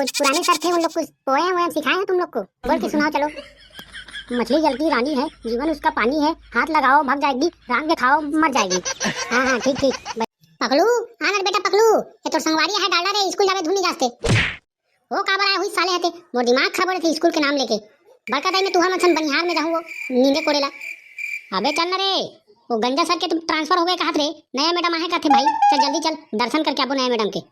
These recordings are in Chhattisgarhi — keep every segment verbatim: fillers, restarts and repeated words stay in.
कुछ पुराने सर थे, उन लोग कुछ पोएम वोएम सिखाए हैं तुम लोग को? बोल के सुनाओ, चलो। मछली जल की रानी है, जीवन उसका पानी है, हाथ लगाओ भाग जाएगी, रांध के खाओ मर जाएगी। हाँ हाँ, ठीक ठीक। पकलू, हाँ ना बेटा पकलू, ये तोर संगवारी है डालडा रे, स्कूल जावे धुन नहीं जाते। वो काबर आए हुई साले हते, मोर दिमाग खराब हो रहे थे स्कूल के नाम लेके। बड़का दाई मैं तुहर मन सन बनिहार में जाहूँ वो नींदे कोड़े ला। अबे चल ना रे, वो गंजा सर के तुम ट्रांसफर हो गए कहत रे, नया मैडम आहे कहते भाई, चल जल्दी चल, दर्शन करके आबो नया मैडम के।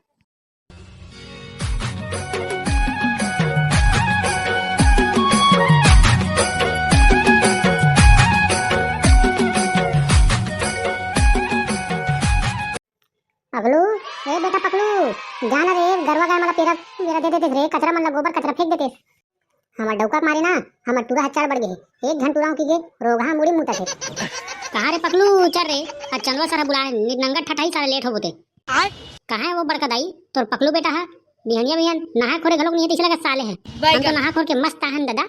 पकलू, ए बेटा पकलू, जा ना रे, गरवा गाय मला पेरा, पेरा दे देते रे, कचरा मन ला गोबर कचरा फेंक देते। हमर डौका के मारे ना, हमर टूरा ह चढ़ बढ़ गे हे। एक घन टूरा हो की गे, रोगहा मुड़ी मुता थे। कहाँ रे पकलू, चल रे, आज चंदवा सर ह बुलाए, नित नंगा ठठाई साले लेट हो बोते। आय? कहाँ है वो बड़का दाई, तोर पकलू बेटा है, बिहनिया बिहन नहा खोरे घलोक नहीं है, तैसे लगा साले है। हम तो नहा खोर के मस्त आहन दादा।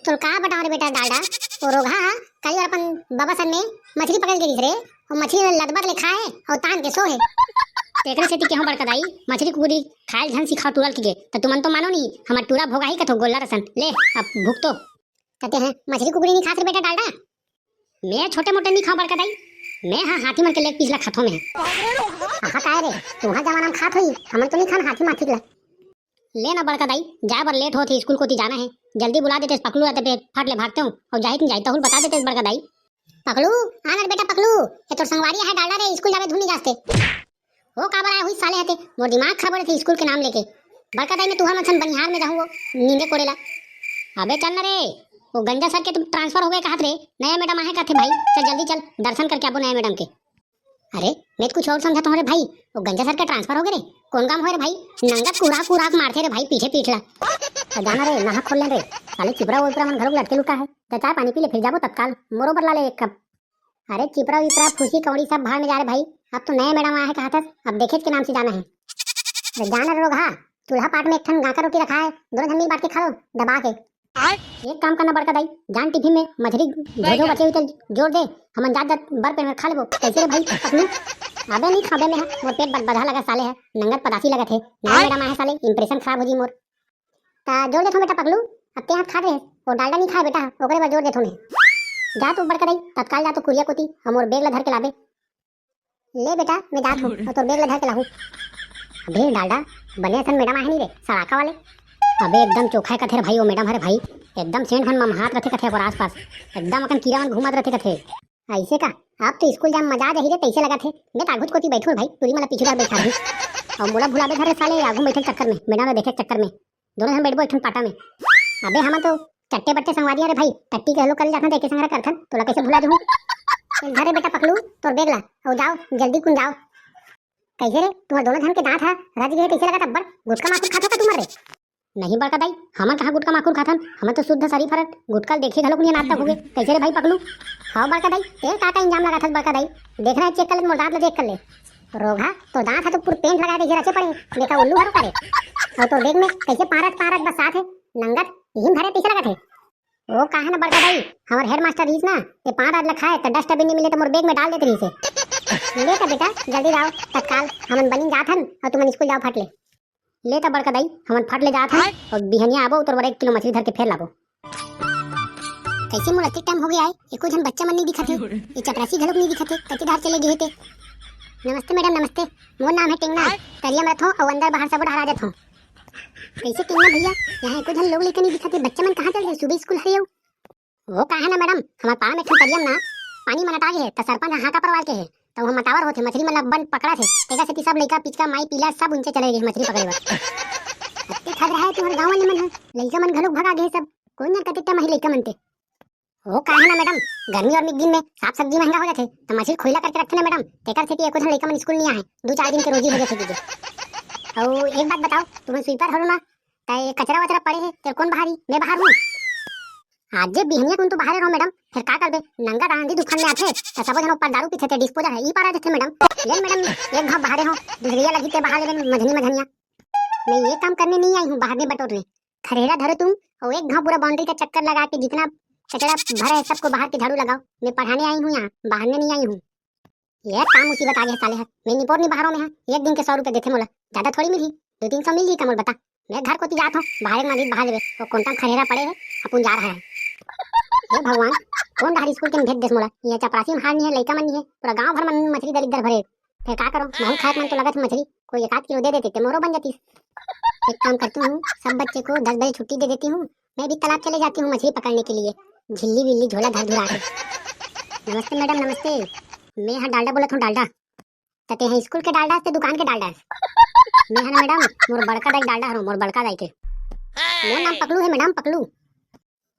तोर का बताओ रे बेटा डालडा, वो रोगहा ह कल अपन बबा सन में मछली पकड़ के दिस रे, वो मछली ल लदबद ले खाए और तान के सो है। तेकरे सेती केहो बड़का दाई, मछली कुकुरी खायल झन सिखाओ टूरा ल की गे, त तुमन तो मानो नहीं, हमर टूरा भोगा ही कथो गोल्ला रसन। ले, अब भुगतो। कहते हैं, मछली कुकुरी नहीं खास रे बेटा डालडा? मैं छोटे मोटे नहीं खाओ बड़का दाई, मैं हाँ हाथी मन के लेग पीस ला खाथो मैं। आहा काय रे, तुहा जमाना में खात होई, हमन तो नहीं खान हाथी माथी ला। ले ना बड़का दाई, जाए बर लेट होत हे, स्कूल कोती जाना है, जल्दी बुला देते पकलू रहते पे फट ले भागते हूँ और जाहित नहीं जाहित हुल बता देते बड़का दाई। पकलू, आ ना रे बेटा पकलू, ये तोर संगवारी है डालडा रे, स्कूल जावे धुन नहीं जाते। वो काबर आए हुई साले हते, मोर दिमाग खराब हो रहे थे स्कूल के नाम लेके। बड़का दाई मैं तुहर मन सन बनिहार में जाहूँ वो नींदे कोड़े ला। अबे चल ना रे, वो गंजा सर के तुम ट्रांसफर हो गए कहत रे, नया मैडम आहे कहते भाई, चल जल्दी चल, दर्शन करके आबो नया मैडम के। अरे, मैं तो कुछ और समझा तुम्हारे भाई, वो गंजा सर का ट्रांसफर हो गए रे। कौन काम होए रे भाई? नंगा कुरा कुरा मारथे रे भाई, पीछे पीठ ला। तो जाना रे, नहा खोल ले रे। साले चिपरा उपरा मन घरों लटके लुटा है। तो चाय पानी पी ले, फिर जाबो तत्काल। मोरो बर ला ले एक कप। अरे चिपरा विपरा फूसी कौड़ी सब भाड़ में जा रे भाई। अब तो नया मैडम आया है कहा था, अब देखे के नाम से जाना है। अरे जाना रे रोगहा, चूल्हा पाट में एक ठन गांका रोटी रखा है, दोनों जन मिल बांट के खा लो, दबा के। आय? एक काम करना बड़का दाई, जान टिफिन में मछली धोधो बचे हुई तेल जोड़ दे, हमन जात जात बर पेट में खा लेबो। कैसे रे भाई पकलू? अबे नहीं खाबे में है, मोर पेट बद-, बदहा लगा साले है, नंगत पदासी लगत है। नया आय? मैडम आए साले, इंप्रेशन खराब हो जी मोर। ता जोड़ देथो बेटा पकलू, अब ते हाथ खा रहे, वो डालडा नहीं खाए बेटा, ओकरे बर जोड़ देथो मैं। जा तू बड़का दाई, तत्काल जा तू कुरिया कोती, हम और बैग ला धर के लाबे। ले बेटा, मैं जात हूँ, और तोर बैग ला धर के लाहूँ। अबे डालडा, बने असन मैडम आहे नहीं रे, सड़ाका वाले। अबे एकदम चोखा है कथे रे भाई, वो मैडम हरे भाई, एकदम सेंट भन ममहात रथे कथे ओकर आसपास, एकदम अकन कीरा मन घूमत रथे कथे। ऐसे का? आप तो स्कूल जाम मजा आ जाही रे, तैसे लगा थे। मैं तो आघुच कोती बैठू भाई, टूरी मला पीछू डाल बैठा दी। और मोला भुलाबे धरे साले, आघू बैठे चक्कर में, मैडम ला देखे चक्कर में। दोनों जन बैठबो एक ठन पाटा में। अबे हमन तो चट्टे बट्टे संगवारी रे भाई, टट्टी के हलो कर जाथन, देखे संगरा करथन, तोला कैसे भुला दूँ? धरे बेटा पकलू, तोर बैग ला, और जाओ, जल्दी कुन जाओ। कैसे रे, तुम्हार दोनों झन के दांत ह रच गए, कैसे लगत अब्बड़? गुटखा माखुर खाथो का तुमन रे? नहीं बड़का दाई, हमन कहाँ गुटखा माखुर खाथन, हमन तो शुद्ध शरीफ हरन, गुटखा ल देखे घलोक नहीं अनाज तक हुए। कैसे रे भाई पकलू? हाँ बड़का दाई, तेल का का इंजाम लगाथस बड़का दाई? देखना है, चेक कर ले, मोर दांत ला चेक कर ले। रोगहा, तो दांत ह तो पूरा पेंट लगा दे, रचे पड़े, देखा उल्लू हरो का रे। और तोर बैग में कैसे पारत पारत बस साथ है, नंगत, इहिन भरे कैसे लगत है? वो काहे ना बड़का दाई, हमर हेडमास्टर रहिस ना, ते पान रात ल खाए, त डस्टबिन नहीं मिले, त मोर बैग में डाल देते रहिस हे। ले त बेटा, जल्दी जाओ, तत्काल, हमन बनिन जात हन, और तुमन स्कूल जाओ फट ले। ले त बड़का दाई, हमन फट ले जात हन, और बिहनिया आबो, तोर बर एक किलो मछली धर के फेर लाबो। कैसे मोला अतेक टाइम हो गया है, एको झन बच्चा मन नहीं दिखत हे, ये चपरासी घलोक नहीं दिखत हे, कति डहर चले गए हे ते। नमस्ते मैडम, नमस्ते, मोर नाम है टेंगना, तरिया में रथों और अंदर बाहर सब डहर आ जाथों। कैसे टेंगना भैया, यहाँ एको झन लोग लेके नहीं दिखत हे, बच्चा मन कहाँ चल गए, सुबह स्कूल हरे हो। वो का है ना मैडम, हमार पारा में एक ठन तरिया में ना पानी मन अटा गे हे, त सरपंच ह हाका परवार के हे, त वहाँ मतावर होथे, मछरी मन ला बन पकड़त हे, तेकर सेती सब लइका पिचका माई पीला सब उंचे चले गे मछरी पकड़े बर। अत्ते ठग रहा है तुम्हारे गाँव वाले मन ह, लइका मन घलोक भगा गे हे सब, कोई ना कते टम ही लइका मन ते। वो का है ना मैडम, गर्मी और दिन में साग सब्जी महंगा हो जाथे, त मछरी खोइला करके रखथे ना मैडम, तेकर सेती एको झन लइका मन स्कूल नहीं आहे, दू चार दिन के रोजी हो जाथे दीदी। अउ एक बात बताओ, तुमन स्वीपर हरो ना, त ये कचरा वचरा पड़े हे, तेर कौन बहारी? मैं बहार हूँ। आज जे बिहनिया कुन तो बाहरे रहो मैडम, फिर का करबे? नंगा आंधी तूफान में आथे, त सबो जन ऊपर दारू पीथे, ते डिस्पोजल है, ई पारा जथे मैडम। ले मैडम, एक घाव बाहरे हो, दूसरिया लगी ते बाहर लेबे मझनी मझनिया। मैं ये काम करने नहीं आई हूँ, बाहर में बटोरने। खरेड़ा धरो तुम, और एक घाव पूरा बाउंड्री का चक्कर लगा के जितना कचरा भरा है सबको बाहर के झाड़ू लगाओ। मैं पढ़ाने आई हूँ यहाँ, बाहरने नहीं आई हूँ। ये का मुसीबत आ गया साले है, मैं निपोर नहीं बाहरों में है, एक दिन के सौ रुपये देथे मोला, ज्यादा थोड़ी मिली, दो तीन सौ मिल जी का मोल बता। मैं घर कोती जात हूँ, बाहर मरीज बाहर लेवे, वो कोंटा में खरेरा पड़े है, अपन जा रहा है। हे भगवान, कोन डहर स्कूल के भेज देस मोला? ये चपरासी में हार नहीं है, लइका मन नहीं है, पूरा गांव भर मन मछली दलिद्दर भरे। फिर का करो, महू खाए मन तो लगत है मछली, कोई एक आध किलो दे देते ते मोरो बन जाती। एक काम करती हूँ, सब बच्चे को दस बजे छुट्टी दे देती हूँ, मैं भी तालाब चले जाती हूँ मछली पकड़ने के लिए। झिल्ली विल्ली झोला धर धुरा के। नमस्ते मैडम, नमस्ते। मैं हा डालडा बोलत हूँ, डालडा। त तेहा स्कूल के डालडा ते दुकान के डालडा? मैं हा ना मैडम, मोर बड़का दाई डालडा हरो, मोर बड़का दाई के। मोर नाम पकलू है मैडम, पकलू।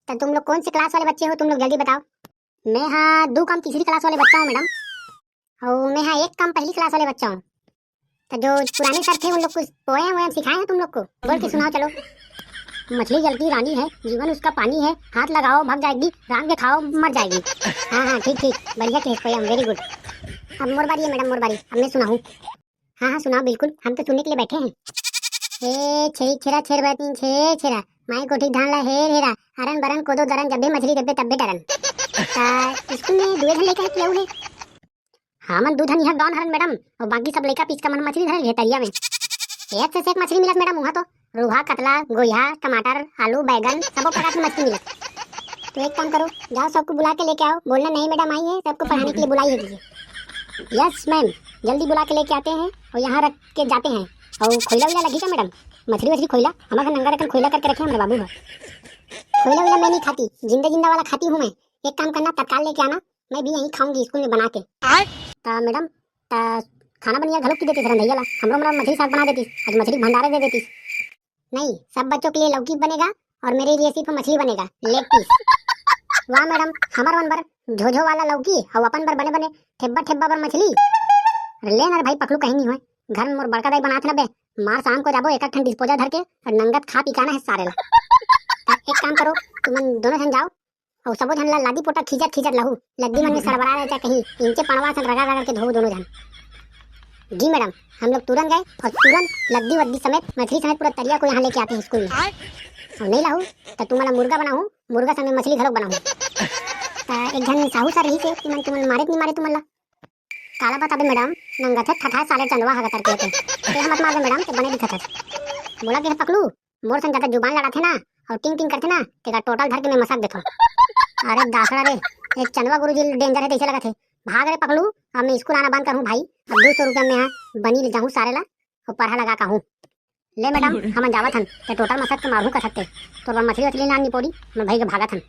तो तुम लोग कौन से क्लास वाले बच्चे हो, तुम लोग जल्दी बताओ। मैं हा दू कम तीसरी क्लास वाले बच्चा हूँ मैडम। और मैं हा एक कम पहली क्लास वाले बच्चा हूँ। तो जो पुराने सर थे, उन लोग कुछ पोएम वोएम सिखाए हैं तुम लोग को? बोल के सुनाओ चलो। मछली जल की रानी है, जीवन उसका पानी है, हाथ लगाओ भाग जाएगी, रांध के खाओ मर जाएगी। हाँ हाँ, ठीक ठीक, बढ़िया कहे, पोएम, वेरी गुड। अब मोर बारी है मैडम, मोर बारी, अब मैं सुनाऊँ। हाँ हाँ, सुनाओ, बिल्कुल, हम तो सुनने के लिए बैठे हैं। हे छेरी छेरा छेर बरा तीन छे छेरा, माई कोठी धान ला हेर हेरा, हरन बरन कोदो दरन, जब्बे मछली जब्बे तब्बे डरन। ता स्कूल में दुए झन लइका है कि अउ है? हमन दू झन इहाँ डॉन हरन मैडम, और बाकी सब लइका पिचका मन मछली धरे रहे तरिया में। एक से एक मछली मिलत मैडम, उहाँ तो रूहा, कतला, गोइहा, टमाटर, आलू, बैगन, सबो प्रकार के मछली मिलत। तो एक काम करो, जाओ सबको बुला के लेके आओ, बोलना नहीं मैडम आई है, सबको पढ़ाने के लिए बुलाई है। यस मैम, जल्दी बुला के लेके आते हैं और यहाँ रख के जाते हैं। और खोइला वोइला लगी क्या मैडम? मछली वछली खोइला, हमारे घर नंगा रखन खोइला करके रखे हमारे बाबू है। खोइला वोइला मैं नहीं खाती, जिंदा जिंदा वाला खाती हूँ मैं। एक काम करना, तत्काल लेके आना, मैं भी यहीं खाऊंगी स्कूल में बना के। ता मैडम, ता खाना बनिया घलो की देती रंधैया ला, हमरो मतलब मछली साग बना देती, आज मछली भंडारे दे देती। नहीं, सब बच्चों के लिए लौकी बनेगा और मेरे लिए सिर्फ मछली बनेगा, लेग पीस। वाह मैडम, हमर मन बर झोझो वाला लौकी और अपन बर बने बने ठेब्बा ठेब्बा बर मछली। ले ना रे भाई पकलू, कहीं नहीं होय, घर में मोर बड़का दाई बनात ना बे, मार शाम को जाबो एक ठन डिस्पोजल धर के और नंगत खा पी के आना है सारे ला। ता एक काम करो, तुमन दोनों झन जाओ, अउ सबो झन ला लादी पोटा खींचत खींचत लहू, लद्दी मन में सड़बड़ा रहे, चाहे कहीं इंचे पड़वा सन रगड़ रगड़ के धोऊ दोनों झन। जी मैडम, हम लोग तुरंत गए और तुरंत लद्दी वद्दी समेत, मछली समेत पूरा तरिया को यहाँ लेके आते हैं स्कूल में। और नहीं लहू तो तुम्हारा मुर्गा बनाऊँ, मुर्गा संग मछली घलोक बनाऊँ। ता एक झन साहू सर रही से, तुमन तुमन मारे नहीं मारे तुमन ला? काला बताबे मैडम, नंगत है ठठा साले चंदवा हगा तरके के। ते मत मारबे मैडम, ते बने दिखत है। बोला के पकलू, मोर सन ज्यादा जुबान लड़ाथे ना और टिंग टिंग करथे ना, तेकर टोटल धर के मैं मसक देथों। अरे दासड़ा रे, ये चंदवा गुरुजी डेंजर है, तैसे लगत है। भाग रे पकलू, अब मैं स्कूल आना बंद करूँ भाई, अब दो सौ रुपया में यहाँ बनी ले जाऊँ सारे ला और पढ़ा लगा कहूँ। ले मैडम, हमन जावत हन, ते टोटल मसक के मारहूँ कथक ते। तोर बर मछली वछली ना निपोरी, मैं भाई के भागत हन।